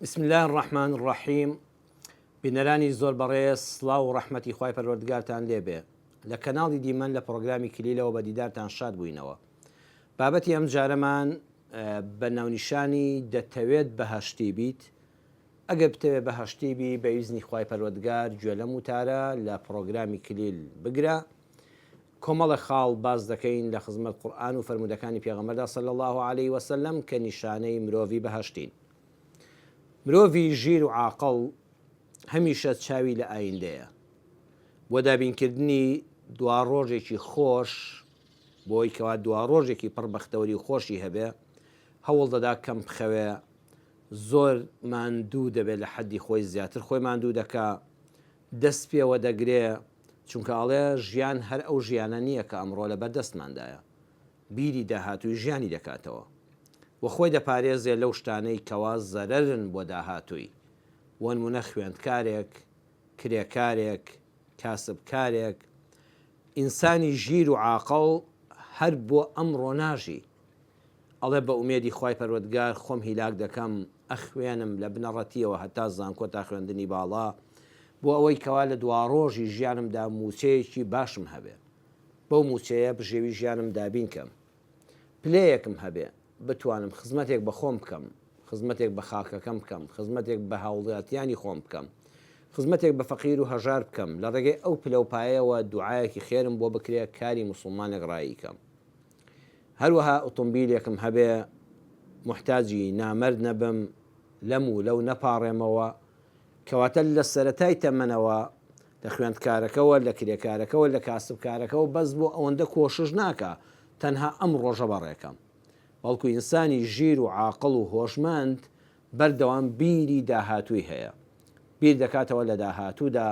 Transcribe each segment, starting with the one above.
بسم اللە الرحمن الرحیم بینەرانی زۆر بەڕێز سڵاو و ڕەحمەتی خوای پەروەردگارتان لێبێ لە کەناڵی دیمەن لە پڕۆگرامی کلیلەوە بە دیدارتان شاد بووینەوە بابەتی ئەم جارەمان بە ناونیشانی دەتەوێت بەهەشتی بیت ئەگەر بتەوێت بەهەشتی بی بە ئیزنی خوای پەروەردگار گوێ لەم وتارە لە پڕۆگرامی کلیل بگرە کۆمەڵێک خاڵ باس دەکەین لە خزمەت قورئان و فەرموودەکانی پێغەمبەردا صلی اللە علیە وسلم کە نیشانەی مرۆڤی بەهەشتین. مرۆڤی ژیر و عاقڵ هەمیشە چاوی لە ئایندەیە بۆ دابینکردنی دواڕۆژێکی خۆش بۆی کەوا دواڕۆژێکی پڕ بەختەوەری و خۆشی هەبێ هەوڵ دەدا کەم بخەوێ زۆر ماندوو دەبێت لە حەدی خۆی زیاتر خۆی ماندوو دەکا دەست پێوە دەگرێ، چونکە ئەڵێ ژیان هەر ئەو ژیانە نییە کە ئەمڕۆ لەبەر دەستماندایە. بیری داهاتووی ژیانی دەکاتەوە و خۆی دەپارێزێ لەو شتانەی کەوا زەرەرن بۆ داهاتووی. بۆنموونە خوێندکارێک، کرێکارێک، کاسبکارێک، ئینسانی ژیر و عاقڵ هەر بۆ ئەمڕۆ ناژی. ئەڵێ بە ئومێدی خوای پەروەردگار خۆم هیلاک دەکەم ئەخوێنم لە بنەڕەتیەوە هەتا زانکۆ تا خوێندنی باڵا بۆ ئەوەی کەوا لە دواڕۆژی ژیانمدا موچەیەکی باشم هەبێ بەو موچەیە بژێوی ژیانم دابین کەم پلەیەکم هەبێ بتوانم خزمەتێک بە خۆم بکەم خزمەتێک بە خاکەکەم بکەم خزمەتێک بە هاوڵاتیانی خۆم بکەم خزمەتێک بە فەقیر و هەژار بکەم لە ڕێگەی ئەو پلە و پایەوە دوعایەکی خێرم بۆ بکرێ کاری موسڵمانێک ڕایی کەم. هەروەها ئوتومبیلێکم هەبێ موحتاجی نامەرد نەبم، لەم و لەو نەپاڕێمەوە، کەواتە لە سەرەتای تەمەنەوە لە خوێندکارەکەوە، لە کرێکارەکەوە، لە کاسبکارەکەوە بەس بۆ ئەوەندە کۆشش ناکا تەنها ئەم ڕۆژە بەڕێکەم، بەڵکو ئینسانی ژیر و عاقڵ و هۆشمەند بەردەوام بیری داهاتووی هەیە، بیر دەکاتەوە لە داهاتوودا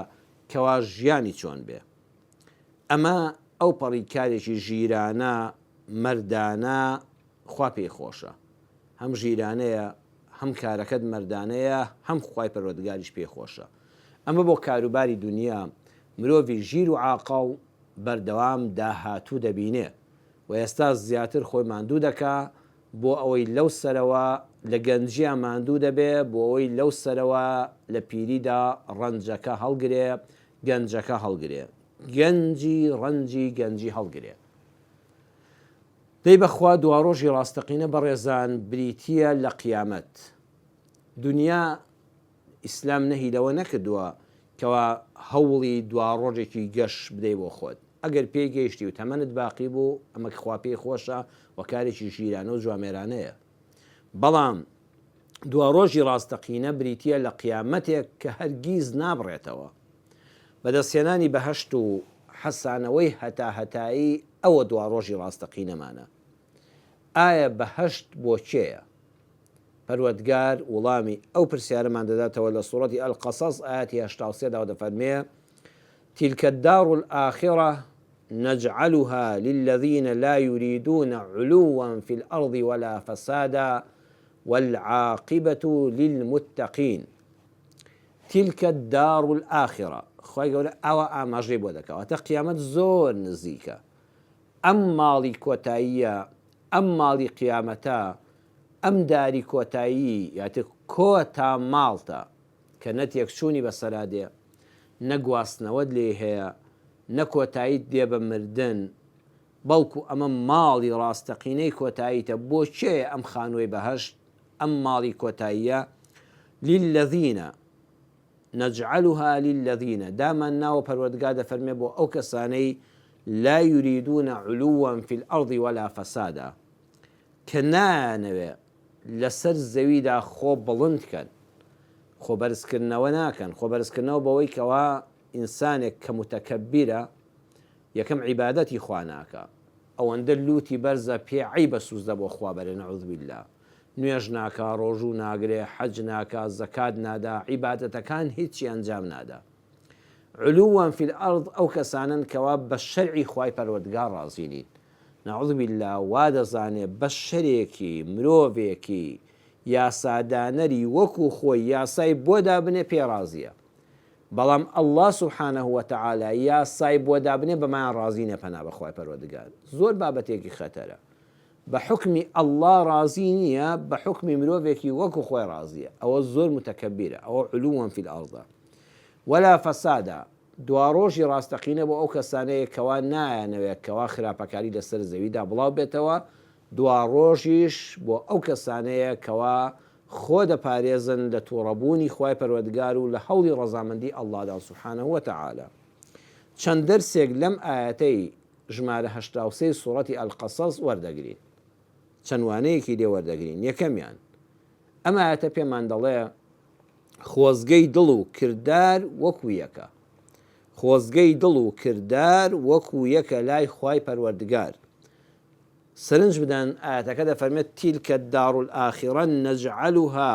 کەوا ژیانی چۆن بێ. ئەمە ئەوپەڕی کارێکی ژیرانە، مەردانە، خوا پێی خۆشە. هەم ژیرانەیە، هەم کارەکەت مەردانەیە، هەم خوای پەروەردگاریش پێی خۆشە. ئەمە بۆ کاروباری دونیا، مرۆڤی ژیر و عاقڵ بەردەوام داهاتوو دەبینێ و ئێستا زیاتر خۆی ماندوو دەکا بۆ ئەوەی لەو سەرەوە لە گەنجیا ماندوو دەبێ بۆ ئەوەی لەو سەرەوە لە پیریدا ڕەنجەکە هەڵگرێ گەنجەکە هەڵگرێ گەنجی ڕەنجی گەنجی هەڵگرێ دەی بەخوا دواڕۆژی ڕاستەقینە بەڕێزان بریتییە لە قیامەت دنیا ئیسلام نەهی لەوە نەکردووە کەوا هەوڵی دواڕۆژێکی گەش بدەی بۆ خۆت ئەگەر پێی گەیشتی و تەمەنت باقی بوو ئەمە خوا پێی خۆشە و کارێکی ژیرانە و جوامێرانەیە بەڵام دواڕۆژی ڕاستەقینە بریتییە لە قیامەتێک کە هەرگیز نابڕێتەوە. بەدەستهێنانی بەهەشت و حەسانەوەی هەتاهەتایی ئەوە دواڕۆژی ڕاستەقینەمانە. ئایا بەهەشت بۆ کێیە؟ پەروەردگار وڵامی ئەو پرسیارەمان دەداتەوە لە سوڕەتی القصص ئایەتی 83 دا و دەفەرموێ، تلک الدار الآخرە نجعلها للذین لا یریدون علوا فی الارض ولا فسادا والعاقبە للمتقین تلک الدار الآخرە خوای گەورە ئاوا ئاماژەی بۆ دەکا واتە قیامەت زۆر نزیکە ئەم ماڵی کۆتاییە ئەم ماڵی قیامەتە ئەم داری کۆتایی یاتە کۆتا ماڵتە کە نە تێکچوونی بەسەرا دێ نە گواستنەوەت لێی هەیە نە کۆتاییت دێ بە مردن بەڵکو ئەمە ماڵی ڕاستەقینەی کۆتاییتە، بۆ کێیە ئەم خانووەی بەهەشت، ئەم ماڵی کۆتاییە، للذین نجعلها للذین، دامان ناوە پەروەردگار دەفەرمێ بۆ ئەو کەسانەی لا یریدون علوا فی الارض ولا فسادا، کە نایانەوێ لەسەر زەویدا خۆ بڵند کەن، خۆ بەرزکردنەوە ناکەن، خۆ بەرزکردنەوە بەوەی کەوا ئینسانێک کە متەکەبیرە، یەکەم عیبادەتی خوا ناکا ئەوەندە لوتی بەرزە پێ عەیبە سوزدە بۆ خوا بەرێ نعوذ باللە نوێژ ناکا ڕۆژوو ناگرێ حەج ناکا زەکات نادا عیبادەتەکان هیچی ئەنجام نادا علوا فی الارض ئەو کەسانەن کەوا بە شەرعی خوای پەروەردگار ڕازی نین نعوذ باللە وا دەزانێ بەشەرێکی مرۆڤێکی یاسادانەری وەکو خۆی یاسای بۆ دابنێ پێ ڕازیە بەڵام اللە سبحانە وتعالی یاسای بۆ دابنێ بەمایان ڕازی نیە پەنا بەخوای پەروەردگار زۆر بابەتێکی خەتەرە. بە حوکمی اللە ڕازی نییە بە حوکمی مرۆڤێکی وەکو خۆی ڕازیە ئەوە زۆر متکبرە ئەوە علوا فی الارض ولا فسادا دواڕۆژی ڕاستەقینە بۆ ئەو کەسانەیە کەوا نایانەوێت کەوا خراپەکاری لەسەر زەویدا بڵاو بێتەوە دواڕۆژیش بۆ ئەو کەسانەیە کەوا خۆ دەپارێزن لە توڕەبوونی خوای پەروەردگار و لە هەوڵی ڕەزامەندی اللە دان سبحانە وتعالی چەند دەرسێک لەم ئایەتەی ژمارە 83 سوڕەتی القصص وەردەگرین چەند وانەیەکی لێ وەردەگرین یەکەمیان ئەم ئایەتە پێمان دەڵێ خۆزگەی دڵ و کردار وەکو یەکە خۆزگەی دڵ و کردار وەکو یەکە لای خوای پەروەردگار سەرنج بدەن ئایەتەکە دەفەرمێت تلک الدار الآخرە نجعلها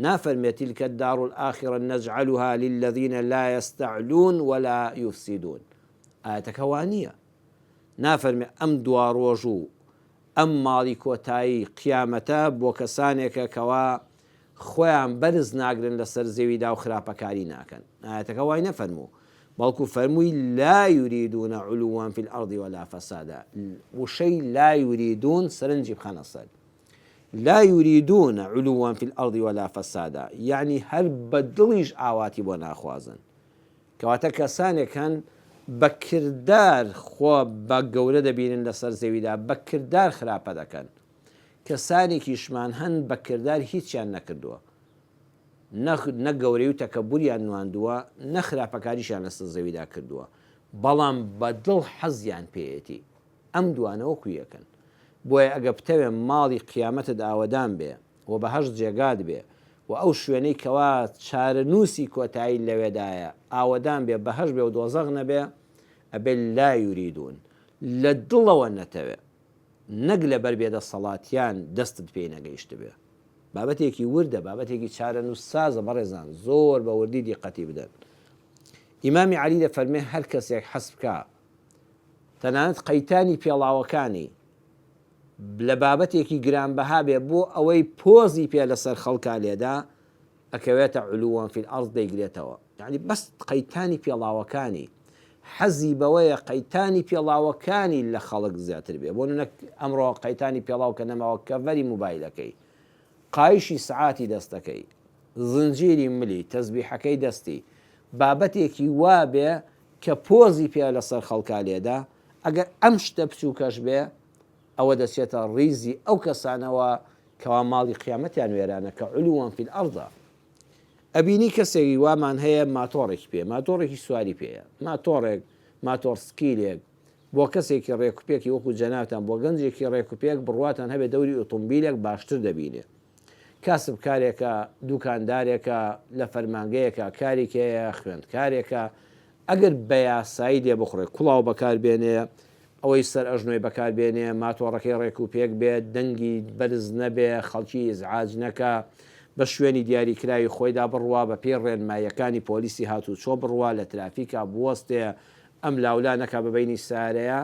نافەرمێت تلک الدار الآخرە نجعلها للذین لا یستعلون ولا یفسدون ئایەتەکە وانییە نافەرمێ ئەم دواڕۆژ و ئەم ماڵی کۆتایی قیامەتە بۆ کەسانێکە کەوا خۆیان بەرز ناگرن لەسەر زەویدا و خراپەکاری ناکەن. ئایەتەکە وای نەفەرموو، بەڵکو فەرمووی لا یریدون علوا فی الارض ولا فسادا، وشەی لا یریدون سەرنجی بخەنە سەر، لا یریدون علوا فی الارض ولا فسادا یەعنی هەر بە دڵیش ئاواتی بۆ ناخوازن. کەواتە کەسانێک هەن بە کردار خۆ بە گەورە دەبینن لەسەر زەویدا، بە کردار خراپە دەکەن. کەسانێکیشمان هەن بە کردار هیچیان نەکردووە، نە نە گەورەی و تەکەبوریان نواندووە، نە خراپەکاریشیان لەسەر زەویدا کردووە، بەڵام بە دڵ حەزیان پێیەتی. ئەم دوانە وەکو یەکن. بۆیە ئەگە بتەوێ ماڵی قیامەتت ئاوەدان بێ و بەهەشت جێگات بێ و ئەو شوێنەی کەوا چارەنووسی کۆتایی لەوێدایە ئاوەدان بێ، بەهەشت بێ و دۆزەخ نەبێ، ئەبێ لا یوریدون لە دڵەوە نەتەوێ. نەک لەبەر بێدەسەڵاتیان دەستت پێی نەگەیشتبێ. بابەتێکی وردە، بابەتێکی چارەنووسسازە بەڕێزان زۆر بە وردی دیقەتی بدەن. ئیمامی عەلی دەفەرمێ هەر کەسێک حەز بکا تەنانەت قەیتانی پێڵاوەکانی لە بابەتێکی گرانبەها بێ بۆ ئەوەی پۆزی پێ لەسەر خەڵکا لێدا ئەکەوێتە علوا فی الارض دەیگرێتەوە یەعنی بەس قەیتانی پێڵاوەکانی حەزی بەوەیە قەیتانی پێڵاوەکانی لە خەڵک زیاتر بێ بۆ نمونە ئەمڕۆ قەیتانی پێڵاو کە نەماوە کەڤەری موبایلەکەی قایشی سەعاتی دەستەکەی زنجیری ملی تەزبیحەکەی دەستی بابەتێکی وابێ کە پۆزی پێ لەسەر خەڵکا لێدا ئەگەر ئەم شتە بچووکەش بێ ئەوە دەچێتە ڕیزی ئەو کەسانەوە کەوا ماڵی قیامەتیان وێرانە کە علوا فی الارض ئەبینی کەسێکی وامان هەیە ماتۆڕێکی پێ ماتۆڕێکی سواری پێیە ماتۆڕێک ماتۆڕ سکیلێک بۆ کەسێکی ڕێکوپێکی وەکو جەنابتان بۆ گەنجێکی ڕێکوپێک بڕواتان هەبێ دەوری ئۆتۆمبیلێک باشتر دەبینێ کاسبکارێکە دوکاندارێکە لە فەرمانگەیەکە کارێکی هەیە خوێندکارێکە ئەگەر بە یاسایی لێ بخوڕێ، کوڵاو بەکار بێنێ، ئەوەی سەر ئەژنۆی بەکار بێنێ، ماتۆڕەکەی ڕێک و پێک بێ، دەنگی بەرز نەبێ، خەڵکی ئیزعاج نەکا، بە شوێنی دیاری کراوی خۆیدا بڕوا، بە پێی ڕێنماییەکانی پۆلیسی هاتووچۆ بڕوا، لە ترافیکا بوەستێ، ئەم لاولا نەکا بە بەینی سارەیە،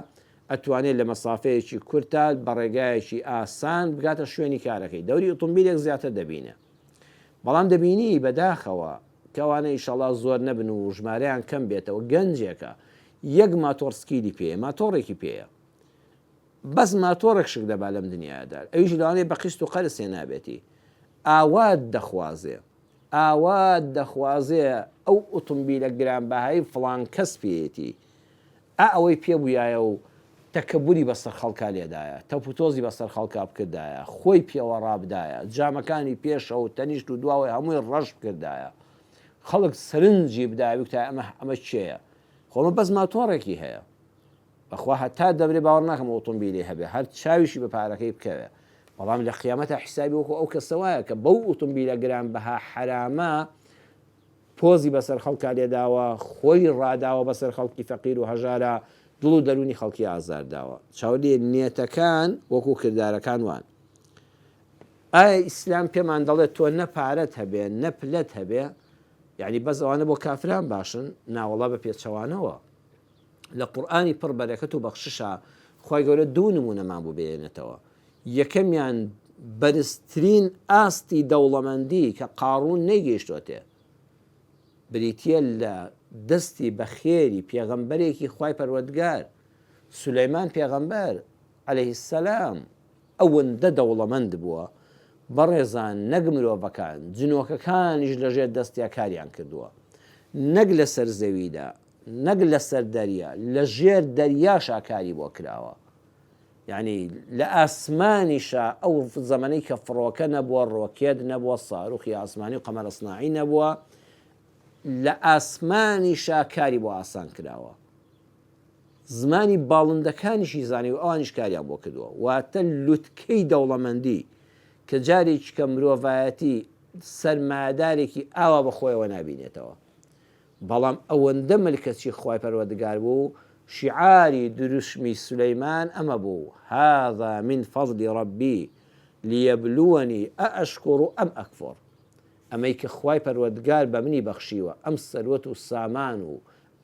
ئەتوانێ لە مەسافەیەکی کورتا بە ڕێگایەکی ئاسان بگاتە شوێنی کارەکەی، دەوری ئوتومبیلێک زیاتر دەبینێ. بەڵام دەبینی بەداخەوە کە ئەوانە ئیشەڵا زۆر نەبن و ژمارەیان کەم بێتەوە گەنجێکە یەک ماتۆڕ سکیلی پێیە ماتۆڕێکی پێیە بەس ماتۆڕێک شک دەبا لەم دنیادا ئەویش لەوانەیە بە قیست و قەرز هێنابێتی ئاوات دەخوازێ ئاوات دەخوازێ ئەو ئوتومبیلە گرانبەهای فڵان کەس پێیەتی ئا ئەوەی پێ بویایە و تەکەبوری بەسەر خەڵکا لێدایە، تەپوتۆزی بەسەر خەڵکا بکردایە، خۆی پێوە ڕابدایە، جامەکانی پێشەوە و تەنیشت و دواوەی هەمووی ڕەش بکردایە، خەڵک سەرنجی بدایە بگوتایە ئەمە ئەمە کێیە؟ خۆ ئەمە بەس ماتۆڕێکی هەیە. بەخوا هەتا دەمرێ باوەڕ ناکەم ئۆتۆمبیلی هەبێ، هەر چاویشی بە پارەکەی بکەوێ. بەڵام لە قیامەتا حیسابی وەکو ئەو کەسە وایە کە بەو ئۆتۆمبیلە گرانبەها حەرامە پۆزی بەسەر خەڵکا لێداوە، خۆی ڕاداوە بەسەر خەڵکی فەقیر و هەژارا، دڵ و دەروونی خەڵکی ئازار داوە. چاو لێ نێتەکان وەکو کردارەکان وان. ئایا ئیسلام پێمان دەڵێت تۆ نە پارەت هەبێ نە پلەت هەبێ یعنی بەس ئەوانە بۆ کافران باشن؟ ناوەڵا بە پێچەوانەوە. لە قورئانی پڕ بەرەکەت و بەخششا خوای گەورە دوو نموونەمان بۆ بێنێتەوە. یەکەمیان بەرزترین ئاستی دەوڵەمەندی کە قاڕوون نەیگەیشتۆتێ بریتیە لە دەستی بەخێری پێغەمبەرێکی خوای پەروەردگار سولەیمان پێغەمبەر علیه السلام. ئەوەندە دەوڵەمەند بووە، بەڕێزان نەک مرۆڤەکان، جنۆکەکانیش لەژێر دەستیا کاریان کردووە. نەک لەسەر زەویدا، نەک لەسەر دەریا، لەژێر دەریاشا کاری بۆ کراوە. یانی لە ئاسمانیشا ئەو زەمەنەی کە فڕۆکە نەبووە، ڕۆکێت نەبووە، ساروخی ئاسمانی و قەمەرە سناعی نەبووە، لە ئاسمانیشا کاری بۆ ئاسان کراوە. زمانی باڵندەکانیشی زانی و ئەوانیش کاریان بۆ کردووە. واتە لوتکەی دەوڵەمەندی کە جارێکی کە مرۆڤایەتی سەرمایەدارێکی ئاوا بە خۆیەوە نابینێتەوە. بەڵام ئەوەندە ملکەچی خوای پەروەردگار بوو، شیعاری دروشمی سولەیمان ئەمە بوو، هذا من فضل ربی لیبلونی ااشکر ام اکفر، ئەمەی کە خوای پەروەردگار بە منی بەخشیوە، ئەم سەروەت و سامان و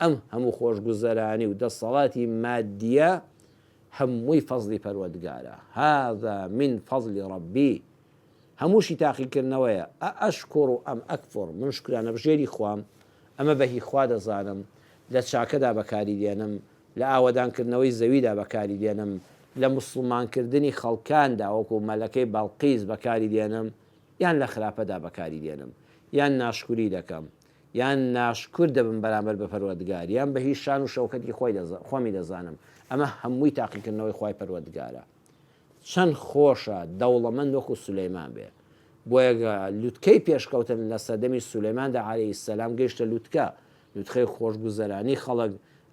ئەم هەموو خۆشگوزەرانی و دەسەڵاتی مادییە هەمووی فەزڵی پەروەردگارە، هذا من فضل ربی، هەمووشی تاقیکردنەوەیە، ااشکر ام اکفر، من شوکرانەبژێری خوام، ئەمە بە هی خوا دەزانم، لە چاکەدا بەکاری دێنم، لە ئاوەدانکردنەوەی زەویدا بەکاری دێنم، لە موسڵمانکردنی خەڵکاندا وەکو مەلەکەی بەڵقیس بەکاری دێنم، یان لە خراپەدا بەکاری دێنم، یان ناشکوری دەکەم، یان ناشکور دەبم بەرامبەر بە پەروەردگار، یان بە هی شان و شەوکەتی خۆی خۆمی دەزانم، ئەمە هەمووی تاقیکردنەوەی خوای پەروەردگارە. چەند خۆشە دەوڵەمەند وەکو سولەیمان بێ. بۆیە لوتکەی پێشکەوتن لە سەردەمی سولەیماندا عەلەیهی سەلام گەیشتە لوتکە، لوتکەی خۆشگوزەرانی خەڵک،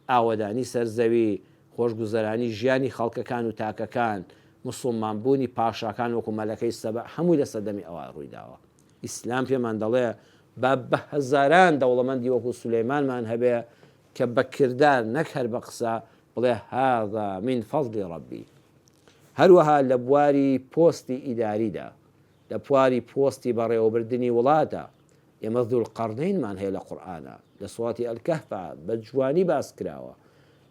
ئاوەدانی سەر زەوی، خۆشگوزەرانی ژیانی خەڵکەکان و تاکەکان، موسڵمان بوونی پاشاکان وەکو مەلەکەی سەبەء هەمووی لە سەردەمی ئەوا ڕوویداوە. ئیسلام پێمان دەڵێ با بە هەزاران دەوڵەمەندی وەکو سولەیمانمان هەبێ کە بە کردار نەک هەر بە قسە بڵێ هذا من فضل ربی. هەروەها لە بواری پۆستی ئیداریدا، لە بواری پۆستی بەڕێوەبردنی وڵاتە، ئێمە ذوالقەرنەینمان هەیە لە قورئانا، لە سوڕەتی الکهفا بە جوانی باس کراوە،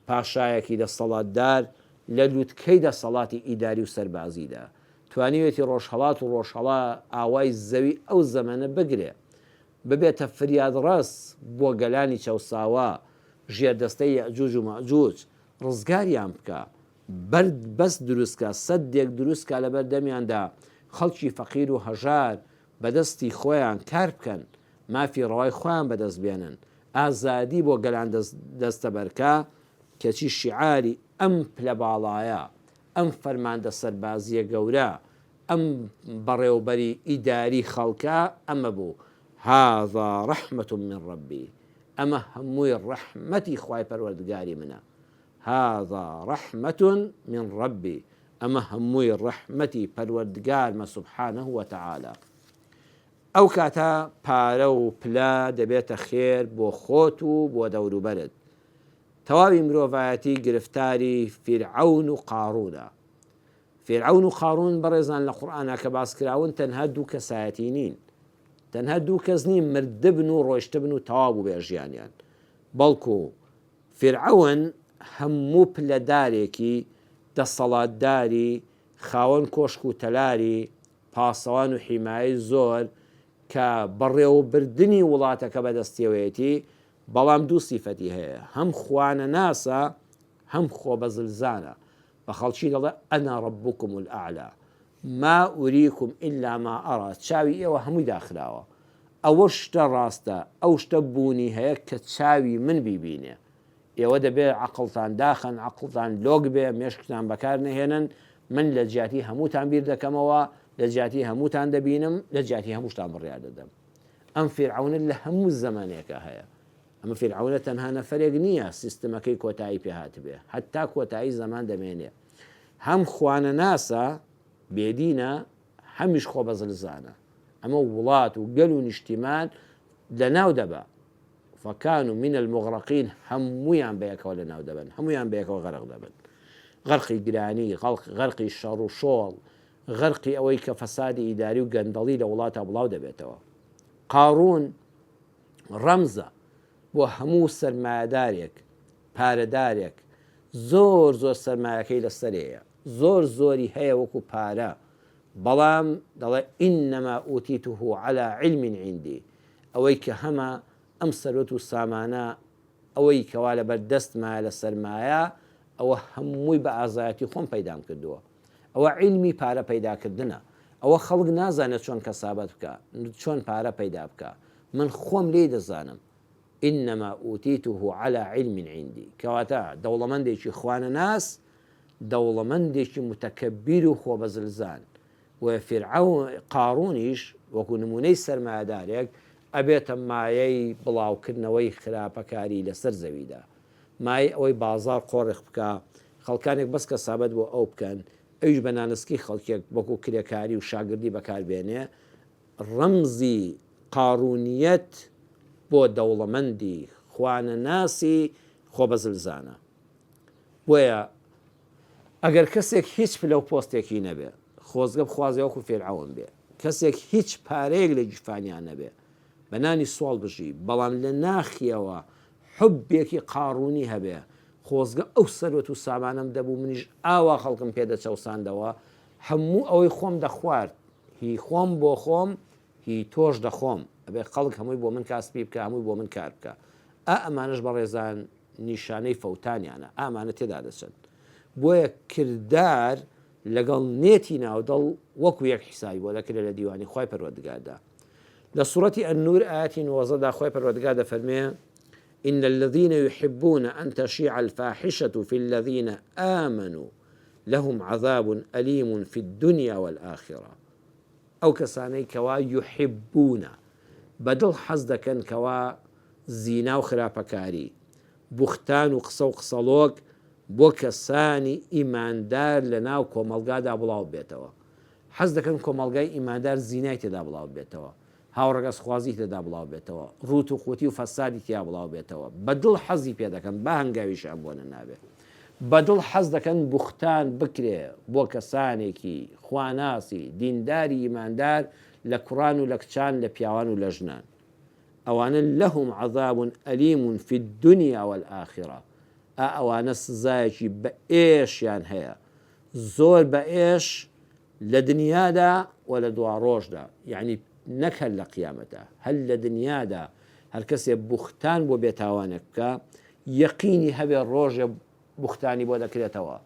پاشایەکی دەسەڵاتدار لە لوتکەی دەسەڵاتی ئیداری و سەربازیدا، توانیویەتی ڕۆژهەڵات و ڕۆژهەڵا ئاوای زەوی ئەو زەمەنە بگرێ، ببێتە فریادڕەس بۆ گەلانی چەوساوە، ژێردەستەی یەئجوج و مەئجوج، ڕزگاریان بکا، بەرد بەست دروست کا، سەدێک دروست کا لەبەر دەمیاندا، خەڵکی فەقیر و هەژار بە دەستی خۆیان کار بکەن، مافی ڕەوای خۆیان بەدەست بێنن، ئازادی بۆ گەلان دەستەبەر کا، کەچی شیعاری ئەم پلە باڵایە، ئەم فەرماندە سەربازییە گەورە، ئەم بەڕێوبەری ئیداری خەڵکە ئەمە بوو، هذا رحمە من ربی، ئەمە هەمووی ڕەحمەتی خوای پەروەردگاری منە، هذا رحمە من ربی، ئەمە هەمووی ڕەحمەتی پەروەردگارمە سبحانە وتعالی. ئەو کاتە پارە و پلە دەبێتە خێر بۆ خۆت و بۆ دەوروبەرت. تەواوی مرۆڤایەتی گرفتاری فیرعەون و قاڕوونە. فیرعەون و قارون بەڕێزان لە قورئانا کە باس کراون تەنها دوو کەسایەتی نین تەنها دوو کەس نین مردبن و ڕۆیشتبن و تەواو بووبێ ژیانیان بەڵکو فیرعەون هەموو پلەدارێکی دەسەڵاتداری خاوەن کۆشک و تەلاری پاسەوان و حیمایەی زۆر کە بەڕێوەبردنی وڵاتەکە بەدەستیەوەیەتی بەڵام دوو سیفەتی هەیە هەم خوانەناسە هەم خۆبەزلزانە بە خەڵکی دەڵێ انا ربکم الاعلی ما اریکم الا ما ارا چاوی ئێوە هەمووی داخراوە ئەوە شتە ڕاستە ئەو شتە بوونی هەیە کە چاوی من بیبینێ ئێوە دەبێ عەقڵتان داخەن عەقڵتان لۆک بێ مێشکتان بەکار نەهێنن من لە جیاتی هەمووتان بیر دەکەمەوە لە جیاتی هەمووتان دەبینم لە جیاتی هەمووشتان بڕیار دەدەم ئەم فیرعەونە لە هەموو زەمەنێکە هەیە ئەمە فیرعەونە تەنها نەفەرێک نییە سیستمەکەی کۆتایی پێ هاتبێ هەتا کۆتایی زەمان دەمێنێ هەم خوانەناسە بێدینە هەمیش خۆ بەزلزانە ئەمە وڵات و گەل و نیشتیمان لەناو دەبا فكانوا من المغرقين هەموویان بەیەکەوە لەناو دەبن هەموویان بەیەکەوە غەرق دەبن غەرقی گرانی غەرقی شەڕ و شۆڵ غەرقی ئەوەی کە فەسادی ئیداری و گەندەڵی لە وڵاتە بڵاو دەبێتەوە قارون ڕەمزە بۆ هەموو سەرمایەدارێک، پارەدارێک، زۆر زۆر سەرمایەکەی لەسەرێیە، زۆر زۆری هەیە وەکو پارە، بەڵام دەڵێ انما اوتیته علی علم عندی، ئەوەی کە هەمە ئەم سەروەت و سامانە، ئەوەی کەوا لەبەر دەستمایە لە سەرمایە، ئەوە هەمووی بە ئازایەتی خۆم پەیدام کردووە. ئەوە عیلمی پارە پەیداکردنە. ئەوە خەڵک نازانێ چۆن کەسابەت بکا، چۆن پارە پەیدا بکا. من خۆم لێی دەزانم. انما اوتیته علی علم عندی. کەواتە دەوڵەمەندێکی خوانەناس، دەوڵەمەندێکی متکبر و خۆبەزلزان. بۆیە فیرعەون، قارونیش وەکو نمونەی سەرمایەدارێک ئەبێتە مایەی بڵاوکردنەوەی خراپەکاری لەسەر زەویدا. مایەی ئەوەی بازاڕ قۆرخ بکا، خەڵکانێک بەس کەسابەت بۆ ئەو بکەن، ئەویش بە نانسکی خەڵکێک وەکو کرێکاری و شاگردی بەکار بێنێ، ڕەمزی قارونیەت بۆ دەوڵەمەندی خوانەناسی خۆبەزلزانە. بۆیە ئەگەر کەسێک هیچ پلە و پۆستێکی نەبێ، خۆزگە بخوازێ وەکو فیرعەون بێ، کەسێک هیچ پارەیەک لە گیرفانیا نەبێ، بە نانی سواڵ بژی، بەڵام لە ناخیەوە حوبێکی قاڕوونی هەبێ، خۆزگە ئەو سەروەت و سامانەم دەبوو منیش ئاوا خەڵکم پێ دەچەوساندەوە، هەموو ئەوەی خۆم دەخوارد هی خۆم بۆ خۆم هی تۆش دەخۆم، ئەبێ خەڵک هەمووی بۆ من کاسپی بکا، هەمووی بۆ من کار بکا. ئا ئەمانەش بەڕێزان نیشانەی فەوتانیانە، ئامانە تێدا دەچن. بۆیە کردار لەگەڵ نێتی ناو دڵ وەکو یەک حیسابی بۆ دەکرێت لە دیوانی خوای پەروەردگاردا. لە سوڕەتی النور ئایەتی 19 دا خوای پەروەردگار دەفەرمێ إن الذين يحبون أن تشيع الفاحشة في الذين آمنوا لهم عذاب أليم في الدنيا والآخرة ئەو کەسانەی کەوا يحبون بە دڵ حەز دەکەن کەوا زینا و خراپەکاری، بوختان و قسە و قسەڵۆک بۆ کەسانی ئیماندار لە ناو کۆمەڵگادا بڵاو بێتەوە. حەز دەکەن کۆمەڵگای ئیماندار زینای تێدا بڵاو بێتەوە، هاوڕەگەزخوازی تێدا بڵاو بێتەوە، ڕووت و قوتی و فەسادی تیا بڵاو بێتەوە. بە دڵ حەزی پێ دەکەن، با هەنگاویشیان بۆ نەنابێ. بە دڵ حەز دەکەن بوختان بکرێ بۆ کەسانێکی خواناسی، دینداری ئیماندار لە کوڕان و لە کچان، لە پیاوان و لە ژنان. ئەوانە لهم عذاب الیم فی الدنیا والآخرە ئا ئەوانە سزایەکی بەئێشیان هەیە زۆر بەئێش لە دنیادا و لە دواڕۆژدا یەعنی نەک هەر لە قیامەتا هەر لە دنیادا هەرکەسێ بوختان بۆ بێتاوانێک بکا یەقینی هەبێ ڕۆژێ بوختانی بۆ دەکرێتەوە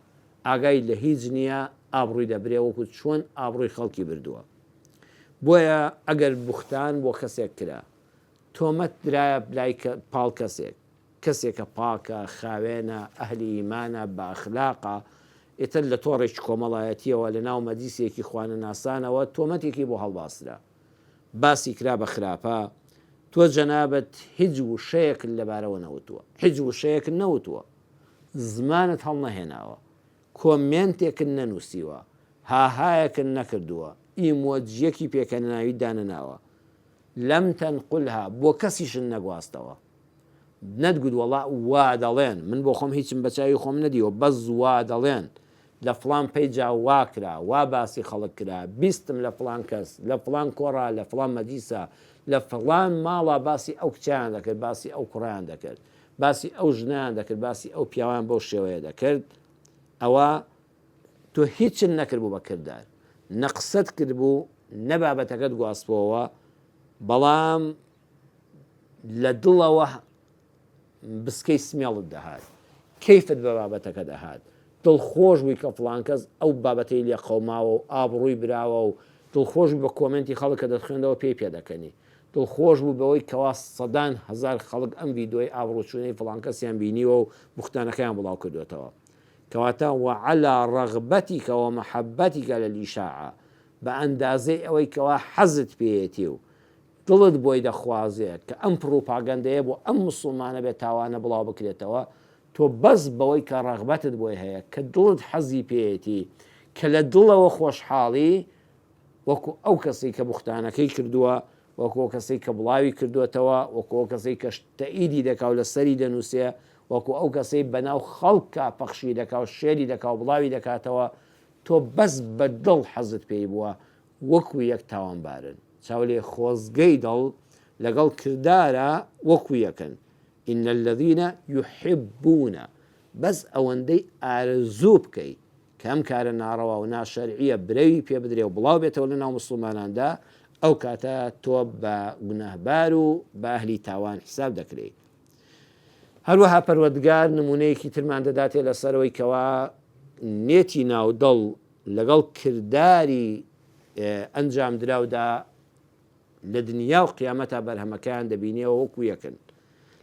ئاگای لە هیچ نییە ئابڕووی دەبرێ وەکو چۆن ئابڕووی خەڵکی بردووە بۆیە ئەگەر بوختان بۆ کەسێک کرا تۆمەت درایە لای پاڵ کەسێک کەسێکە پاکە خاوێنە ئەهلی ئیمانە بە ئەخلاقە ئیتر لە تۆڕێکی کۆمەڵایەتیەوە لە ناو مەجلیسێکی خوانەناسانەوە تۆمەتێکی بۆ هەڵباسرا باسی کرا بە خراپە تۆ جەنابت هیچ وشەیەکت لەبارەوە نەوتووە هیچ وشەیەکت نەوتووە زمانت هەڵنەهێناوە کۆمێنتێکت نەنووسیوە هاهایەکت نەکردووە ئیمۆجیەکی پێکەنەناویت دانەناوە لم تنقلها بۆ کەسیشت نەگواستەوە نەتگوت وەڵا وا دەڵێن من بۆ خۆم هیچم بە چاوی خۆم نەدیوە بەس وا دەڵێن لە فڵان پەیجا وا کرا وا باسی خەڵک کرا بیستم لە فڵان کەس لە فڵان کۆڕا لە فڵان مەجلیسا لە فڵان ماڵا باسی ئەو کچیان دەکرد باسی ئەو کوڕیان دەکرد باسی ئەو ژنیان دەکرد باسی ئەو پیاوان بەو شێوەیە دەکرد ئەوە تۆ هیچت نەکردبوو بە کردار نە قسەت کردبوو نە بابەتەکەت گواستبۆوە بەڵام لە دڵەوە بسکەی سمێڵت دەهات کەیفت بە بابەتەکە دەهات دڵخۆش بووی کە فڵان کەس ئەو بابەتەی لێ قەوماوە و ئابڕووی براوە و دڵخۆش بووی بە کۆمێنتی خەڵک کە دەتخوێندەوە پێی پێدەکەنی دڵخۆش بوو بەوەی کەوا سەدان هەزار خەڵک ئەم ڤیدۆی ئابڕووچوونەی فڵان کەسیان بینیوە و بوختانەکەیان بڵاو کردوێتەوە کەواتە وعلى رغبتك ومحبتك للإشاعة بە ئەندازەی ئەوەی کەوا حەزت پێیەتی و دڵت بۆی دەخوازێ کە ئەم پڕوپاگەندەیە بۆ ئەم موسڵمانە بێ تاوانە بڵاو بکرێتەوە، تۆ بەس بەوەی کە ڕەغبەتت بۆی هەیە، کە دڵت حەزی پێیەتی، کە لە دڵەوە خۆشحاڵی، وەکو ئەو کەسەی کە بوختانەکەی کردووە، وەکو ئەو کەسەی کە بڵاوی کردووەتەوە، وەکو ئەو کەسەی کە تەئیدی دەکا و لە سەری دەنووسێ، وەکو ئەو کەسەی بەناو خەڵکا پەخشی دەکا و share ی دەکا و بڵاوی دەکاتەوە، تۆ بەس بە دڵ حەزت پێی بووە، وەکو یەک تاوانبارن. چاو لێ خۆزگەی دڵ لەگەڵ کردارا وەکو یەکن، ان الذین یحبون، بەس ئەوەندەی ئارەزوو بکەی کە ئەم کارە ناڕەوا و ناشەرعیە برەوی پێ بدرێ و بڵاو بێتەوە لەناو موسڵماناندا ئەو کاتە تۆ بە گوناهبار و بە ئەهلی تاوان حیساب دەکرێی. هەروەها پەروەردگار نمونەیەکی ترمان دەداتێ لەسەرەوەی کەوا نێتی ناو دڵ. لەگەڵ کرداری ئەنجامدراودا لە دنیا و قیامەتا بەرهەمەکەیان دەبینیەوە وەکو یەکن.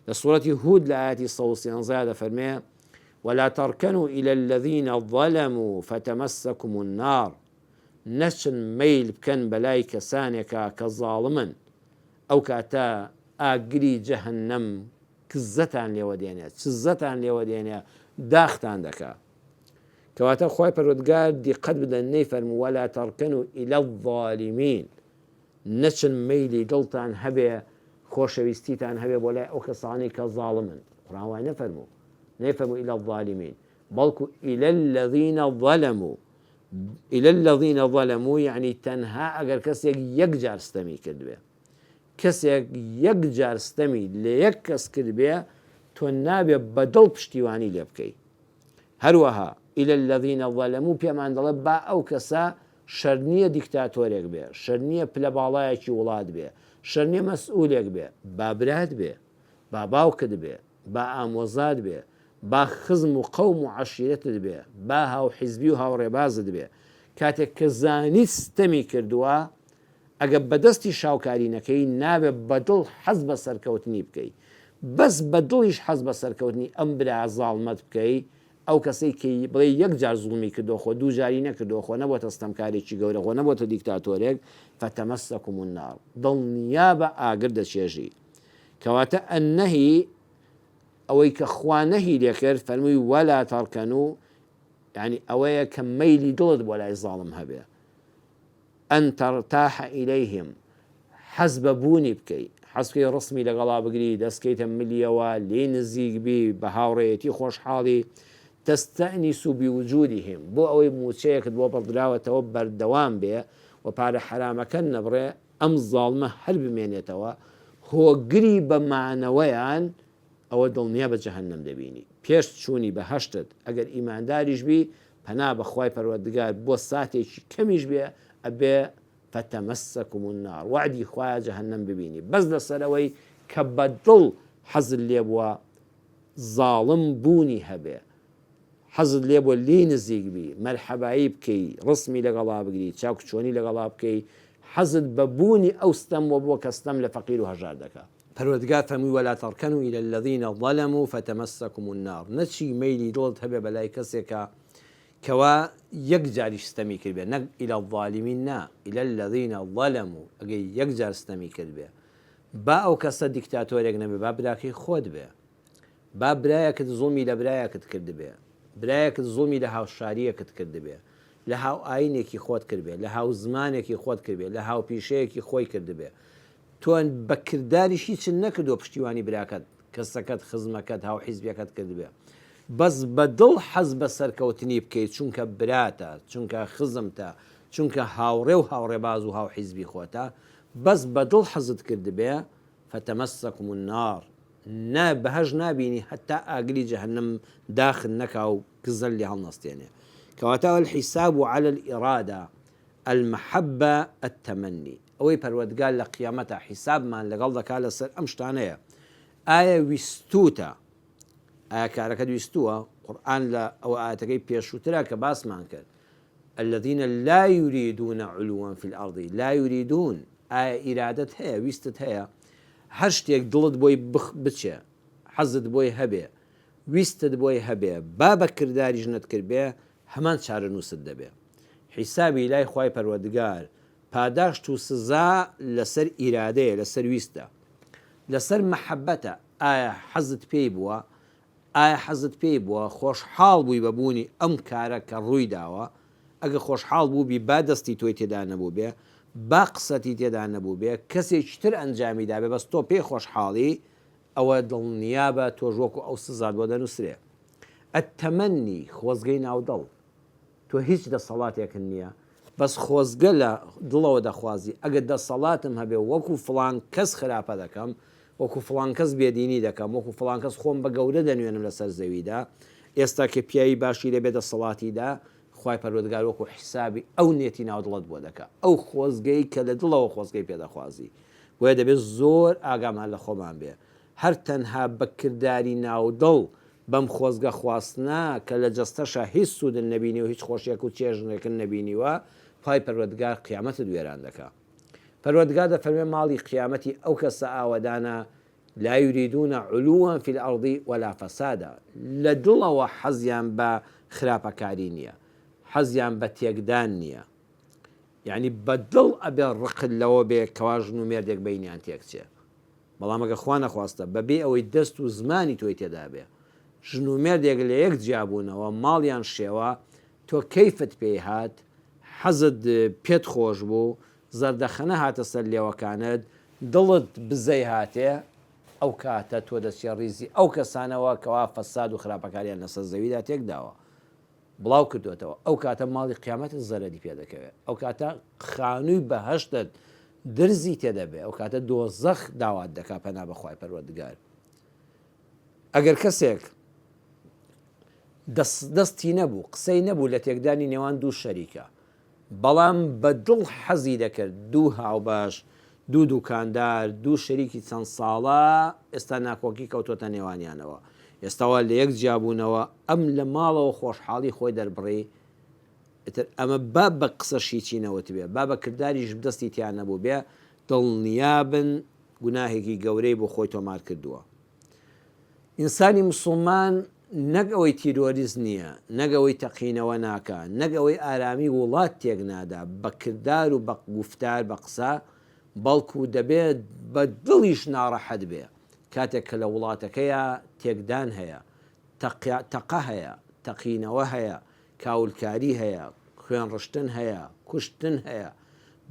لە سورەتی هود لە ئایەتی 113 دەفەرمێ، ولا ترکنوا الی الذین ظلموا فتمسکم النار، نەچن مەیل بکەن بەلای کەسانێکا کە زاڵمن، ئەو کاتە ئاگری جەهەنەم کزەتان لێوە دێنێ، چزەتان لێوە دێنێ، داختان دەکا. کەواتە خوای پەروەردگار دیقەت بدەن نەیفەرموو ولا ترکنوا الی الظالمین نەچن مەیلی دڵتان هەبێ خۆشەویستیتان هەبێ بۆ لای ئەو کەسانەی کە زاڵمن قورئان وای نەفەرموو نەیفەرموو الی الظالمین بەڵکو الی الذین ظلموا الی الذین ظلموا یعنی تەنها ئەگەر کەسێک یەک جار ستەمی کردبێ کەسێک یەک جار ستەمی لە یەک کەس کردبێ تۆ نابێ بە دڵ پشتیوانی لێ بکەی هەروەها، الی الذین ظلموا، پێمان دەڵێ با ئەو کەسە شەرت نییە دیکتاتۆرێک بێ، شەرت نییە پلە باڵایەکی وڵات بێ، شەرت نییە مەسئولێک بێ، با برات بێ، با باوکت بێ، با ئامۆزات بێ، با خزم و قەوم و عەشیرەتت بێ، با هاوحیزبی و هاوڕێبازت بێ، کاتێک کە زانیت ستەمی کردووە، ئەگەر بە دەستی شاوکاری نەکەی، نابێ بە دڵ حەز بە سەرکەوتنی بکەی. بەس بە دڵیش حەز بە سەرکەوتنی ئەم برا زاڵمەت بکەی، ئەو کەسەی کە بڵێی یەک جار زوڵمی کردووە خۆ دوو جاری نەکردووە خۆ نەبۆتە ستەمکارێکی گەورە خۆ نەبۆتە دیکتاتۆرێک، فتمسکم النار، دڵنیابە ئاگر دەچێژی. کەواتە النهی ئەوەی کە خوا نەهی لێکرد فەرمووی ولا ترکنوا یانی ئەوەیە کە مەیلی دڵت بۆ لای زاڵم هەبێ. ان ترتاح الیهم، حەز بە بوونی بکەی، حەز بکەی ڕسمی لەگەڵا بگری، دەست کەیتە ملیەوە، لێی نزیک بی، بە هاوڕێیەتی خۆشحاڵی، تستأنس بوجودهم، بۆ ئەوەی مووچەیەکت بۆ بڕدراوەتەوە بەردەوام بێ و پارە حەرامەکەت نەبڕێ، ئەم زاڵمە هەر بمێنێتەوە، هۆگری بە مانەوەیان، ئەوە دڵنیابە جەهەنەم دەبینی پێش چوونی بەهەشتت ئەگەر ئیمانداریش بی پەنا بە خوای پەروەردگار بۆ ساتێکی کەمیش بێ ئەبێ فتمسکم النار وەعدی خوایە جەهەنەم ببینی بەس لەسەر ئەوەی کە بە دڵ حەزت لێبووە زاڵم بوونی هەبێ حەزت لێبووە لێی نزیک بی مەرحەبایی بکەی ڕسمی لەگەڵا بگری چاکوچۆنی لەگەڵا بکەی حەزت بە بوونی ئەو ستەم وەبووە کە ستەم لە فەقیر و هەژار دەکا. پەروەردگار فەرمووی ولا ترکنوا الی الذین ظلموا فتمسکم النار نەچی مەیلی دڵت هەبێ بەلای کەسێکا کەوا یەک جاریش ستەمی کردبێ نەک الی الظالمین نا الی الذین ظلموا ئەگەر یەک جار ستەمی کردبێ با ئەو کەسە دیکتاتۆرێک نەبێ با براکەی خۆت بێ با برایەکت زوڵمی لە برایەکت کردبێ، برایەکت زوڵمی لە هاوشارییەکت کردبێ، لە هاوئایینێکی خۆت کردبێ، لە هاوزمانێکی خۆت کردبێ، لە هاوپیشەیەکی خۆی کردبێ، تۆ بە کرداریش هیچت نەکردووە پشتیوانی براکەت، کەسەکەت، خزمەکەت، هاوحیزبیەکەت کردبێ، بەس بە دڵ حەز بە سەرکەوتنی بکەی چونکە براتە، چونکە خزمتە، چونکە هاوڕێ و هاوڕێباز و هاوحیزبی خۆتە، بەس بە دڵ حەزت کردبێ، فتمسکم النار، نا بەهەشت نابینی هەتا ئاگری جەهەنەم داخت نەکا و کزەت لێ هەڵنەستێنێ کەواتە الحساب علی الارادە المحبە التمنی ئەوەی پەروەردگار لە قیامەتا حیسابمان لەگەڵ دەکا لەسەر ئەم شتانەیە ئایا ویستوتە ئایا کارەکەت ویستووە قورئان لە ئەوە ئایەتەکەی پێشووترا کە باسمان کرد الذین لا یریدون علوا فی الارض لا یریدون ئایا ئیرادەت هەیە ویستت هەیە هەر شتێک دڵت بۆی بچێ حەزت بۆی هەبێ ویستت بۆی هەبێ با بە کرداریش نەتکردبێ هەمان چارەنووست دەبێ حیسابی لای خوای پەروەردگار پاداشت و سزا لەسەر ئیرادەیە لەسەر ویستە لەسەر مەحەبەتە ئایا حەزت پێی بووە ئایا حەزت پێی بووە خۆشحاڵ بووی بە بوونی ئەم کارە کە ڕووی داوە؟ ئەگەر خۆشحاڵ بووبی با دەستی تۆی تێدا نەبووبێ، با قسەتی تێدا نەبووبێ، کەسێکی تر ئەنجامی دابێ بەس تۆ پێی خۆشحاڵی، ئەوە دڵنیابە تۆش وەکو ئەو سزات بۆ دەنووسرێ. التمنی، خۆزگەی ناو دڵ. تۆ هیچ دەسەڵاتێکت نییە بەس خۆزگە لە دڵەوە دەخوازی ئەگەر دەسەڵاتم هەبێ وەکو فڵان کەس خراپە دەکەم وەکو فڵان کەس بێدینی دەکەم وەکو فڵان کەس خۆم بە گەورە دەنوێنم لەسەر زەویدا ئێستا کە پیاوی باشی لە بێ دەسەڵاتیدا خوای پەروەردگار وەکو حیسابی ئەو نێتی ناو دڵت بۆ دەکا ئەو خۆزگەی کە لە دڵەوە خۆزگەی پێ دەخوازی بۆیە دەبێت زۆر ئاگامان لە خۆمان بێ هەر تەنها بە کرداری ناو دڵ. بەم خۆزگە خواستنە کە لە جەستەشا هیچ سوودن نەبینی و هیچ خۆشیەک و چێژنێکن نەبینیوە، خوای پەروەردگار قیامەتت وێران دەکا. پەروەردگار دەفەرمێ ماڵی قیامەتی ئەو کەسە ئاوەدانە لا یریدون علوا فی الارض ولا فسادا لە دڵەوە حەزیان بە خراپەکاری نییە، حەزیان بە تێکدان نییە. یەعنی بە دڵ ئەبێ ڕقت لەوە بێ کەوا ژن و مێردێک بەینیان تێکچێ. بەڵام ئەگەر خوا نەخواستە بە بێ ئەوەی دەست و زمانی تۆی تێدا بێ ژن و مێردێک لە یەک جیا بوونەوە ماڵیان شێوا تۆ کەیفت پێی هات حەزت پێت خۆش بوو زەردەخەنە هاتە سەر لێوەکانت دڵت بزەی هاتێ ئەو کاتە تۆ دەچیە ڕیزی ئەو کەسانەوە کەوا فەساد و خراپەکاریان لەسەر زەویدا تێک داوە بڵاو کردۆتەوە ئەو کاتە ماڵی قیامەتت زەرەری پێ دەکەوێت ئەو کاتە خانووی بەهەشتت درزی تێدەبێ ئەو کاتە دۆزەخ داوات دەکا پەنا بەخوای پەروەردگار ئەگەر کەسێک دەستی نەبوو قسەی نەبوو لە تێکدانی نێوان دوو شەریکە بەڵام بە دڵ حەزی دەکرد دوو هاوبەش، دوو دوکاندار، دوو شەریکی چەند ساڵە ئێستا ناکۆکی کەوتۆتە نێوانیانەوە، ئێستا وا لەیەک جیابوونەوە، ئەم لە ماڵەوە خۆشحاڵی خۆی دەربڕی، ئیتر ئەمە با بە قسەش هیچی نەوتبێ، با بە کرداریش دەستی تیا نەبووبێ، دڵنیابن گوناهێکی گەورەی بۆ خۆی تۆمار کردووە. ئینسانی مسوڵمان نەک ئەوەی تیرۆریست نییە، نەک ئەوەی تەقینەوە ناکا، نەک ئەوەی ئارامی وڵات تێک نادا بە کردار و بە گوفتار بە قسە، بەڵکو دەبێ بە دڵیش ناڕەحەت بێ کاتێک کە لە وڵاتەکەیا تێکدان هەیە، تەقە هەیە، تەقینەوە هەیە، کاولکاری هەیە، خوێنڕشتن هەیە، کوشتن هەیە،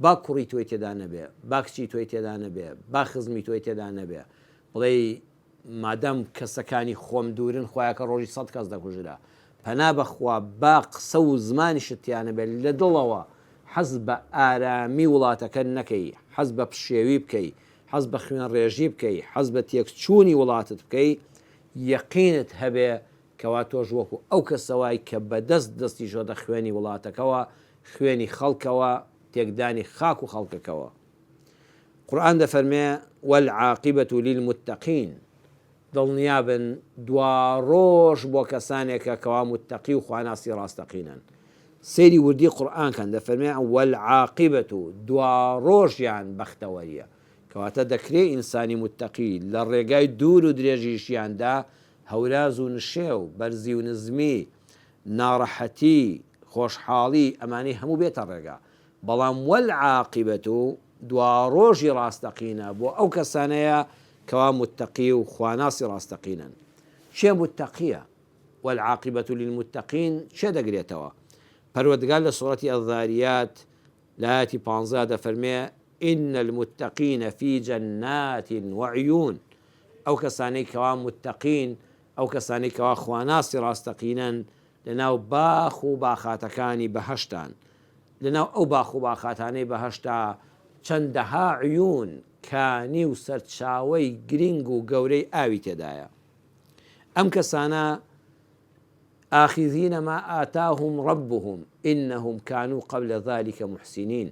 با کوڕی تۆی تێدا نەبێ، با کچی تۆی تێدا نەبێ، با خزمی تۆی تێدا نەبێ، بڵێی مادام کەسەکانی خۆم دوورن خوایەکە ڕۆژی سەت کەس دەکوژرا پەنا بەخوا با قسە و زمانیشت تیا نەبێت لە دڵەوە حەز بە ئارامی وڵاتەکەت نەکەی حەز بە پشێوی بکەی حەز بە خوێنڕێژی بکەی حەز بە تێکچوونی وڵاتت بکەی یەقینت هەبێ کەوا تۆش وەکو ئەو کەسەوای کە بەدەست دەستی شۆتە خوێنی وڵاتەکەوە خوێنی خەڵکەوە تێکدانی خاک و خەڵکەکەوە. قورئان دەفەرمێ، والعاقبە للمتقین، دڵنیابن دواڕۆژ بۆ کەسانێکە کەوا متەقی و خواناسی ڕاستەقینەن. سەیری وردی قورئان کەن دەفەرمێ، والعاقبە، دواڕۆژیان بەختەوەریە. کەواتە دەکرێ ئینسانی متەقی لە ڕێگای دوور و درێژی ژیاندا هەوراز و نشێو، بەرزی و نزمی، ناڕەحەتی، خۆشحاڵی ئەمانەی هەموو بێتە ڕێگا. بەڵام والعاقبە دواڕۆژی ڕاستەقینە بۆ ئەو کەسانەیە کەوا متەقی و خواناسی ڕاستەقینەن. کێ متەقیە؟ والعاقبە للمتقین کێ دەگرێتەوە؟ پەروەردگار لە سوڕەتی الذاریات لە ئایەتی پانزە دەفەرمێ ان المتقین فی جنات وعیون ئەو کەسانەی کەوا متەقین ئەو کەسانەی کەوا خواناسی ڕاستەقینەن لەناو باخ و باخاتەکانی بەهەشتان لەناو ئەو باخ و باخاتانەی بەهەشتا چەندەها عیون، کانی و سەرچاوەی گرینگ و گەورەی ئاوی تێدایە. ئەم کەسانە، آخذین ما آتاهم ربهم انهم کانوا قبل ذلک محسنین،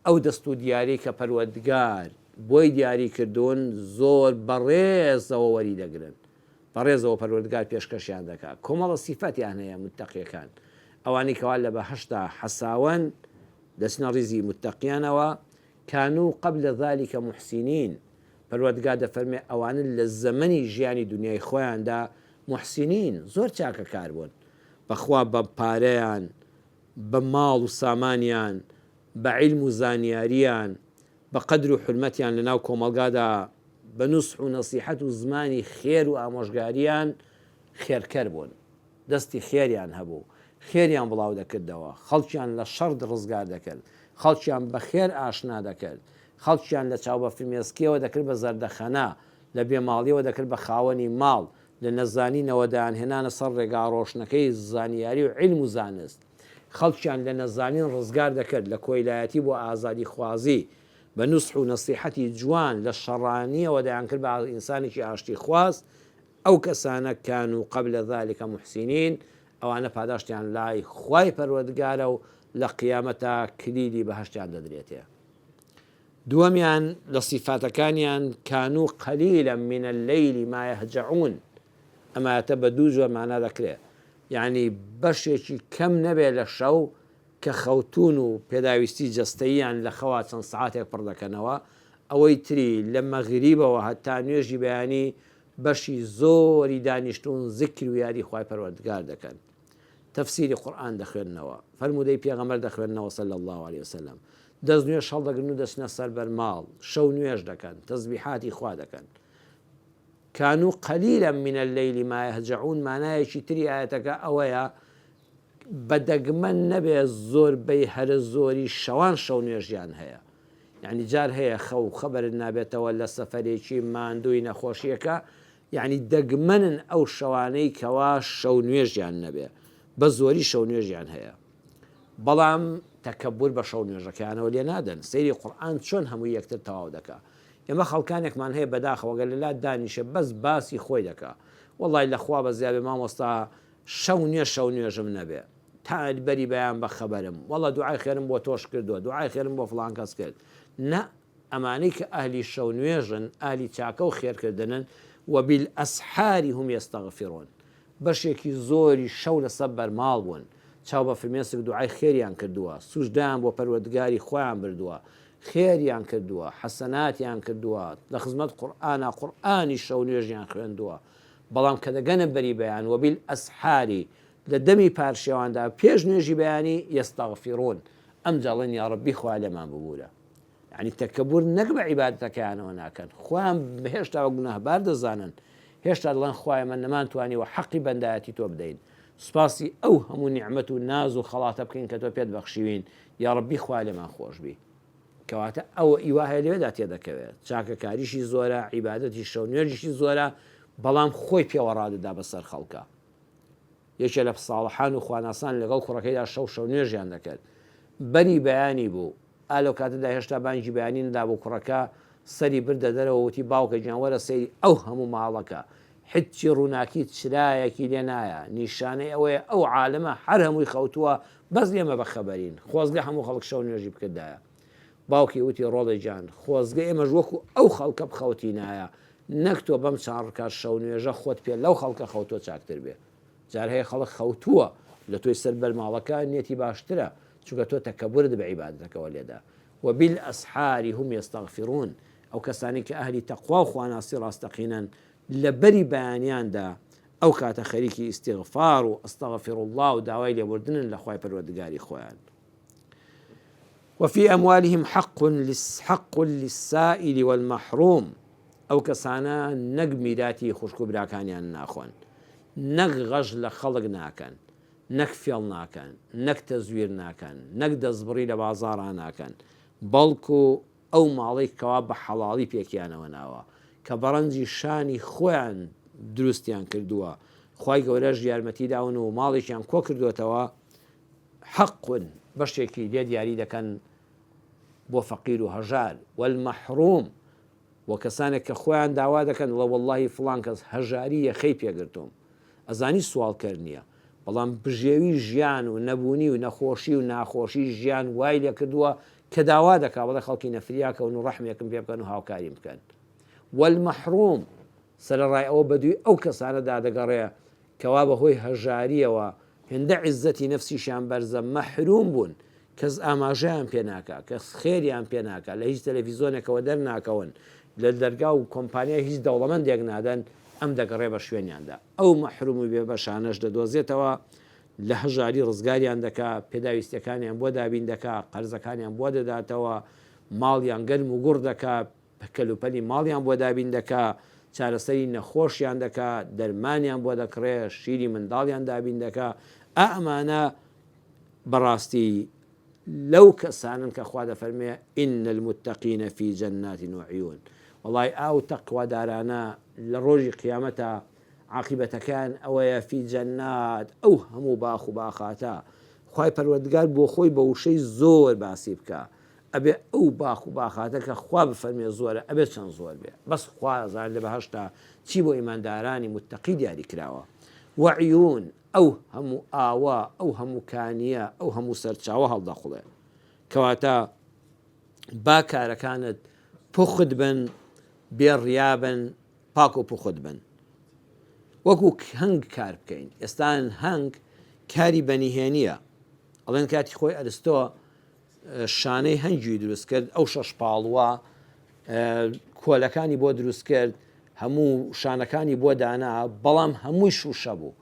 ئەو دەست و دیارەی کە پەروەردگار بۆی دیاری کردوون زۆر بەڕێزەوە وەری دەگرن. بەڕێزەوە پەروەردگار پێشکەشیان دەکا. کۆمەڵە سیفەتیان هەیە متەقیەکان. ئەوانەی کەوا لە بەهەشتا حەساوەن دەچنە ڕیزی متەقیانەوە، کانو قبل ذلک محسنین، پەروەردگار دەفەرمێ ئەوانە لە زەمەنی ژیانی دونیای خۆیاندا محسنین، زۆر چاکەکار بوون. بەخوا بە پارەیان، بە ماڵ و سامانیان، بە عیلم و زانیاریان، بە قەدر و حورمەتیان لە ناو کۆمەڵگادا بە نوسح و نەسیحەت و زمانی خێر و ئامۆژگاریان خێرکەر بوون، دەستی خێریان هەبوو، خێریان بڵاو دەکردەوە، خەڵکیان لە شەڕ ڕزگار دەکرد، خەڵکیان بە خێر ئاشنا دەکرد، خەڵکیان لە چاو بە فرمێسکیەوە دەکرد بە زەردەخەنە، لە بێ ماڵیەوە دەکرد بە خاوەنی ماڵ، لە نەزانینەوە دەیانهێنانە سەر ڕێگا ڕۆشنەکەی زانیاری و عیلم و زانست. خەڵکیان لە نەزانین ڕزگار دەکرد، لە کۆیلایەتی بۆ ئازادیخوازی، بە نوسح و نەسیحەتی جوان لە شەڕانیەوە دەیانکرد بە ئینسانێکی ئاشتیخواز، ئەو کەسانە کانوا قبل ذلک محسنین، ئەوانە پاداشتیان لای خوای پەروەردگارە و لە قیامەتا کلیلی بەهەشتیان دەدرێتێ. دووەمیان لە سیفاتەکانیان کانوا قلیلا من اللیل ما یهجعون. ئەم ئایەتە بە دوو جۆر مانا دەکرێ یەعنی بەشێکی کەم نەبێ لە شەو کە خەوتوون و پێداویستی جەستەییان لە خەوا چەند سەعاتێک پڕ دەکەنەوە، ئەوەی تری لە مەغریبەوە هەتا نوێژی بەیانی بەشی زۆری دانیشتوون زیکر و یادی خوای پەروەردگار دەکەن. تەفسیری قورئان دەخوێننەوە، فەرموودەی پێغەمبەر دەخوێننەوە صلی اللە علیە وسلم، دەست نوێژ هەڵدەگرن و دەچنە سەر بەرماڵ، شەو نوێژ دەکەن، تەسبیحاتی خوا دەکەن. کانوا قلیلا من اللیل ما یهجعون مانایەکی تری ئایەتەکە ئەوەیە بە دەگمەن نەبێ زۆربەی هەرە زۆری شەوان شەو نوێژیان هەیە یعنی جار هەیە خەو خەبەرت نابێتەوە لە سەفەرێکی ماندووی نەخۆشیەکە یعنی دەگمەنن ئەو شەوانەی کەوا شەو نوێژیان نەبێ بە زۆری شەو نوێژیان هەیە بەڵام تەکەبور بە شەو نوێژەکەیانەوە لێ نادەن سەیری قورئان چۆن هەمووی یەکتر تەواو دەکا ئێمە خەڵکانێکمان هەیە بەداخەوە گەر لەلات دانیشێ بەس باسی خۆی دەکا وەڵای لە خوا بەزیابێ مامۆستا شەو نوێ شەو نوێژم نەبێ تا بەری بەیان بە خەبەرم وەڵا دوعای خێرم بۆ تۆش کردووە دوعای خێرم بۆ فڵان کەس کرد نە ئەمانەی کە ئەهلی شەو نوێژن ئەهلی چاکە و خێرکردنن وبالاسحار هم یستغفرون بەشێکی زۆری شەو لەسەر بەرماڵ بوون، چاو بە فرمێسک دوعای خێریان کردووە، سوجدەیان بۆ پەروەردگاری خۆیان بردووە، خێریان کردووە، حەسەناتیان کردووە، لە خزمەت قورئانا قورئانی شەو نوێژیان خوێندووە، بەڵام کە دەگەنە بەری بەیان، وبالاسحار، لە دەمی پارشێواندا پێش نوێژی بەیانی، یستغفرون، ئەمجا ئەڵێن یاڕەبی خوایە لێمان ببوورە. یەعنی تەکەبور نەک بە عیبادەتەکەیانەوە ناکەن، خۆیان هێشتا بە گوناهبار دەزانن، هێشتا دەڵێن خوایە ئێمە نەمانتوانیوە حەقی بەندایەتی تۆ بدەین، سوپاسی ئەو هەموو نیعمەت و ناز و خەڵاتە بکەین کە تۆ پێت بەخشیوین، یاڕەبی خوایە لێمان خۆشبی. کەواتە ئەوە ئی وا هەیە لەوێدا تێدەکەوێت، چاکەکاریشی زۆرە، عیبادەتی شەو نوێژیشی زۆرە، بەڵام خۆی پێوە ڕادەدا بەسەر خەڵکا. یەکێ لە ساڵحان و خواناسان لەگەڵ کوڕەکەیدا شەو شەو نوێژیان دەکرد. بەری بەیانی بوو، ئا لەو کاتەدا هێشتا بانگی بەیانی نەدابوو کوڕەکە سەری بردە دەرەوە وتی باوکە گیان وەرە سەیری ئەو هەموو ماڵەکە حچی ڕووناکی چرایەکی لێ نایە نیشانەی ئەوەیە ئەو عالەمە هەر هەمووی خەوتووە بەس ئێمە بە خەبەرین خۆزگە هەموو خەڵک شەو نوێژی بکردایە باوکی وتی ڕۆڵە گیان خۆزگە ئێمەش وەکو ئەو خەڵکە بخەوتینایە نەک تۆ بەم چاڕ ڕکات شەو نوێژە خۆت پێ لەو خەڵکە خەوتووە چاکتر بێ. جار هەیە خەڵک خەوتووە لە تۆی سەر بەرماڵەکە نیەتی باشترە چونکە تۆ تەکەبورت بە عیبادەتەکەوە لێدا وبالاسحار هم یستغفرون ئەو کەسانەی کە ئەهلی تەقوا و خواناسی ڕاستەقینەن لە بەری بەیانیاندا ئەو کاتە خەریکی ئیستیغفار و استغفر اللە و داوای لێبوردنن لە خوای پەروەردگاری خۆیان وفی اموالهم حق حق للسائل والمحروم ئەو کەسانە نەک میراتی خوشک و براکانیان ناخۆن نەک غەش لە خەڵک ناکەن نەک فێڵ ناکەن نەک تەزویر ناکەن نەک دەستبڕی لە بازاڕا ناکەن بەڵکو ئەو ماڵەی کەوا بە حەڵاڵی پێکیانەوە ناوە کە بەڕەنجی شانی خۆیان دروستیان کردووە خوای گەورەش یارمەتی داون و ماڵێکیان کۆکردووەتەوە حق بەشێکی لێ دیاری دەکەن بۆ فەقیر و هەژار، والمحروم بۆ کەسانێک کە خۆیان داوا دەکەن دەڵێ وەڵڵاهی فڵان کەس هەژاری یەخەی پێگرتووم ئەزانی سواڵکەر نییە بەڵام بژێوی ژیان و نەبوونی و نەخۆشی و ناخۆشی ژیان وای لێکردووە کە داوا دەکا بڵێ خەڵکی نەفریاکەون و ڕەحمێکم پێ بکەن و هاوکاریم بکەن والمحروم سەرەڕای ئەوە بەدووی ئەو کەسانەدا دەگەڕێ کەوا بە هۆی هەژارییەوە هێندە عیززەتی نەفسیشیان بەرزە مەحروم بوون کەس ئاماژەیان پێ ناکا کەس خێریان پێ ناکا لە هیچ تەلەفیزۆنێکەوە دەرناکەون لە دەرگا و کۆمپانیای هیچ دەوڵەمەندێک نادەن ئەم دەگەڕێ بە شوێنیاندا ئەو مەحروم و بێبەشانەش دەدۆزێتەوە لە هەژاری ڕزگاریان دەکا پێداویستیەکانیان بۆ دابین دەکا قەرزەکانیان بۆ دەداتەوە ماڵیان گەرم و گوڕ دەکا کەلوپەلی ماڵیان بۆ دابین دەکا، چارەسەری نەخۆشیان دەکا، دەرمانیان بۆ دەکڕێ، شیری منداڵیان دابین دەکا، ئا ئەمانە بەڕاستی لەو کەسانەن کە خوا دەفەرموێ، ان المتقین فی جنات وعیون، وەڵای ئاو تەقوادارانە لە ڕۆژی قیامەتا عاقیبەتەکەیان ئەوەیە فی جنات ئەو هەموو باخ و باخاتە خوای پەروەردگار بۆ خۆی بە وشەی زۆر باسی بکا ئەبێ ئەو باخ و باخاتە کە خوا بفەرمێ زۆرە ئەبێ چەند زۆر بێ بەس خوا ئەزانێ لە بەهەشتا چی بۆ ئیماندارانی متەقی دیاری کراوە وعیون ئەو هەموو ئاوە ئەو هەموو کانیە ئەو هەموو سەرچاوە هەڵدەقوڵێ کەواتە با کارەکانت پوخت بن بێ ڕیا بن پاک و پوخت بن. وەکو هەنگ کار بکەین. ئێستا هەنگ کاری بە نهێنییە. ئەڵێن کاتی خۆی ئەرستۆ شانەی هەنگی دروست کرد، ئەو شەش پاڵووە کۆلەکانی بۆ دروست کرد، هەموو شانەکانی بۆ دانا، بەڵام هەمووی شووشە بوو.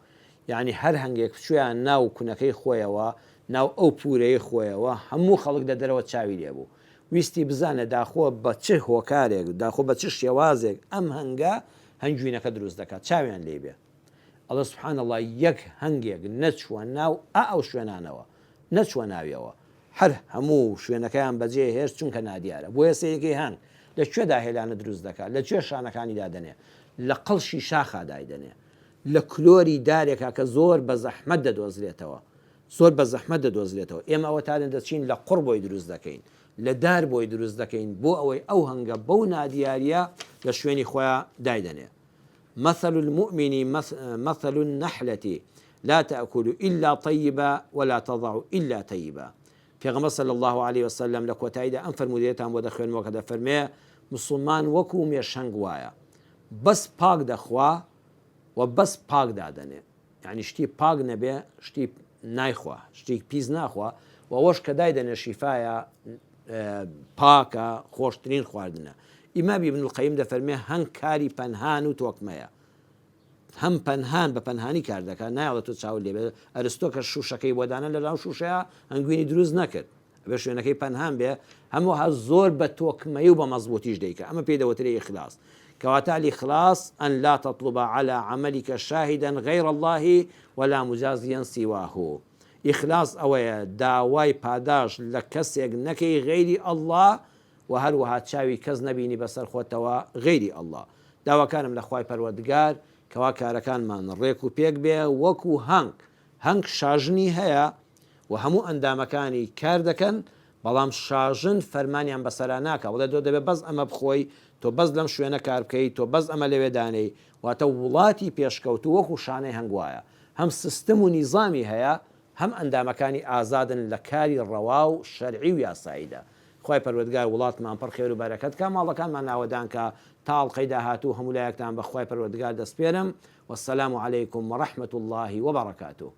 یانی هەر هەنگێک بچوویە ناو کونەکەی خۆیەوە، ناو ئەو پوورەی خۆیەوە، هەموو خەڵک لە دەرەوە چاوی لێ بوو. ویستی بزانێ داخۆ بە چ هۆکارێک، داخۆ بە چ شێوازێک ئەم هەنگە هەنگوینەکە دروست دەکات، چاویان لێی بێ. ئەڵێ سبحان اللە یەک هەنگێک نەچووە ناو ئا ئەو شوێنانەوە، نەچووە ناویەوە. هەر هەموو شوێنەکەیان بەجێ هێشت چونکە نادیارە. بۆیە سەیرکەی هەنگ لە کوێدا هێلانە دروست دەکات، لە کوێ شانەکانی دادەنێ؟ لە قەڵشی شاخا دایدەنێ. لە کلۆری دارێکا کە زۆر بە زەحمەت دەدۆزرێتەوە. زۆر بە زەحمەت دەدۆزرێتەوە. ئێمە ئەوەتانە دەچین لە قوڕ بۆی دروست دەکەین، لە دار بۆی دروست دەکەین بۆ ئەوەی ئەو هەنگە بەو نادیارییە لە شوێنی خۆیا دایدەنێ. مثل المؤمن مثل النحلة لا تأکل الا طیبا ولا تضع الا طیبا پێغەمبەر صلی اللە علیە وسلم لە کۆتاییدا ئەم فەرموودەیەتان بۆ دەخوێنمەوە کە دەفەرمێ موسڵمان وەکو مێشهەنگ وایە بەس پاک دەخوا و بەس پاک دادەنێ یعنی شتی پاک نەبێ شتی نایخوا شتی پیس ناخوا و ئەوەش کە دایدەنێ شیفایە پاکە خۆشترین خواردنە ئیمام ابن القیم دەفەرمێ هەنگ کاری پەنهان و تۆکمەیە هەم پەنهان بە پەنهانی کار دەکات نایەڵێت تۆ چاوت لێ بێت ئەرستۆ کە شوشەکەی بۆ دانا لە ناو شوشەیە هەنگوینی دروست نەکرد ئەبێ شوێنەکەی پەنهان بێ هەمووها زۆر بە تۆکمەی و بە مەزبوتیش دەیکا ئەمە پێی دەوترێ ئیخلاص کەواتە الاخلاص ان لا تطلب على عملك شاهدا غير الله ولا مجازيا سواه ئیخلاص ئەوەیە داوای پاداشت لە کەسێک نەکەی غەیری اللە وە هەروەها چاوی کەس نەبینی بەسەر خۆتەوە غەیری اللە داواکارم لە خوای پەروەردگار کەوا کارەکانمان ڕێک و پێک بێ وەکو هەنگ هەنگ شاژنی هەیە و هەموو ئەندامەکانی کار دەکەن بەڵام شاژن فەرمانیان بەسەرا ناکا بڵێ تۆ دەبێ بەس ئەمە بخۆی تۆ بەس لەم شوێنە کار بکەی تۆ بەس ئەمە لەوێ دانێی واتە وڵاتی پێشکەوتوو وەکو شانەی هەنگ وایە هەم سستم و نیزامی هەیە هەم ئەندامەکانی ئازادن لە کاری ڕەوا و شەرعی و یاساییدا. خوای پەروەردگار وڵاتمان پڕ خێر و بەرەکەت کا ماڵەکانمان ئاوەدان کا تا ئەڵقەی داهاتوو هەموو لایەکتان بە خوای پەروەردگار دەسپێرم والسلام علیکم ورحمة اللە وبرکاته.